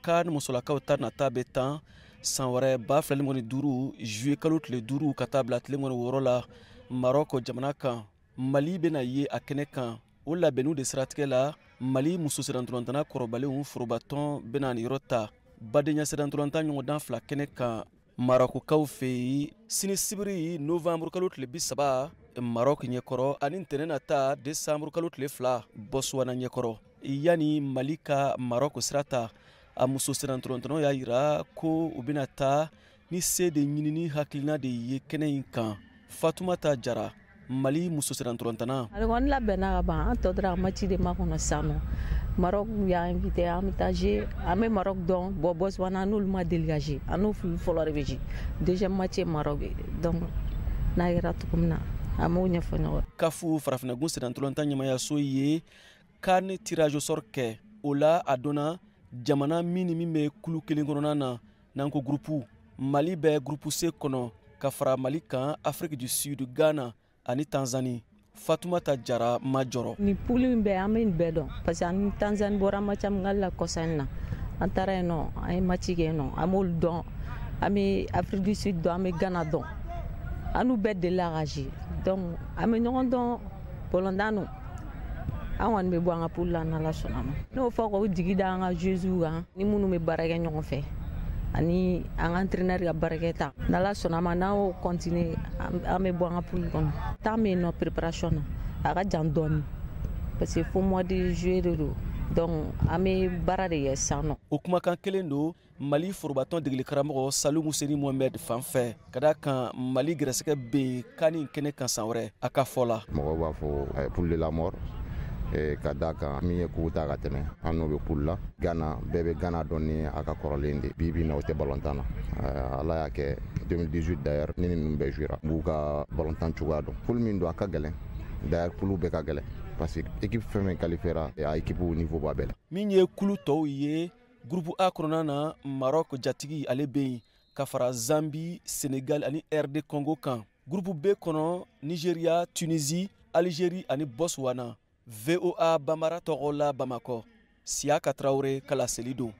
CAN musolakaw ta nata bɛ tan san wɛrɛ 2025 juillet kalo tile 5 ka taa bila tile 26 la Maroc jamana kan. Mali bɛna ye a kɛnɛ kan. O labɛnniw de siratigɛ la, Mali muso sennantolatan kɔrɔbalenw forobatɔn bɛna nin yɔrɔ ta badenya sennantolatan ɲɔgɔndan 2 kɛnɛ kan Marokukaw fɛ yen sini sibiri novembre kalo tile 30 Maroc ɲɛkɔrɔ, ani ntɛnɛn nata décembre kalo tile 2 Botswana ɲɛkɔrɔ. Yanni Mali ka Maroc sira ta, a muso sennantolatannaw y'a yira ko u bɛna taa ni se de ɲinini hakilina de ye kɛnɛ in kan. Fatumata Jara, Mali muso sennantolatanna. Ale kɔni labɛnna ka ban, an tɔ tora ka match de makɔnɔ sisan nɔ. Maroc y'a invité, an bɛ taa jouer, an bɛ Maroc dɔn. Bon, Botswana n'olu ma deli ka jouer, an n'o fɔlɔ de bɛ jouer. Deuxième match ye Maroc ye, donc n'a kɛra cogo min na, an b'o ɲɛfɔ ɲɔgɔn ye. CAF farafinnagun sennantolatan ɲɛmayaso ye CAN tirage au sort kɛ. O la, a dɔnna jamana min ni min bɛ kulu kelen kɔnɔna na, n'an ko groupe. Mali bɛ groupe C kɔnɔ, ka fara Mali kan, Afrique du Sud, Ghana ani Tanzanie. Fatumata Jara ma jɔrɔ. Ni poule min bɛ, an bɛ nin bɛɛ dɔn, parce que an ni Tanzanie bɔra match amical la kɔsa in na. An taara yen nɔ, an ye match kɛ yen nɔ, an b'olu dɔn. An bɛ Afrique du Sud dɔn, an bɛ Ghana dɔn, an n'u bɛɛ delila ka jouer, donc an bɛ ɲɔgɔn dɔn bɔlɔntan don. An kɔni bɛ bɔ an ka poule la n'Ala sɔnna ma. N'o fɔ k'o jigi da an ka joueurs kan ni minnu bɛ baara kɛ ɲɔgɔn fɛ, ani an ka entraîneur ka baarakɛta, n'Ala sɔnna ma, n'an y'o continuer, an bɛ bɔ an ka poule kɔnɔ. Temps bɛ yen nɔ préparation na, a ka jan dɔɔni, parce que fo mois de juillet de don, donc an bɛ baara de kɛ sisan nɔ. O kumakan kelen don Mali forobatɔn degeli karamɔgɔ Salu Museni Mohamed fan fɛ, ka da kan Mali gɛrɛsɛgɛ bɛ yen CAN in kɛnɛ kan san wɛrɛ, a ka fɔ la. Mɔgɔw b'a fɔ poule de la mort, ka da kan min ye kupu ta ka tɛmɛ, an n'o bɛ poule la. Ghana, bɛɛ bɛ Ghana dɔn ni a ka kɔrɔlen de. Bi bi in na, o tɛ balontan na. Ala y'a kɛ 2018 d'ailleurs, ni ninnu bɛɛ jouera, n b'u ka balontan cogoya dɔn. Poule min don, a ka gɛlɛn d'ailleurs, poule bɛɛ ka gɛlɛn, parce que équipe fɛn fɛn qualifiera, a équipe niveau b'a bɛɛ la. Min ye kulu tɔw ye, groupe A kɔnɔna na, Maroc jatigi ale bɛ yen ka fara Zambie, Sénégal ani RD Congo kan. Groupe B kɔnɔ, Nigeria, Tunisie, Algérie ani Botswana. VOA Bambara tɔgɔ la Bamakɔ, Siyaka Tarawele ka laseli don.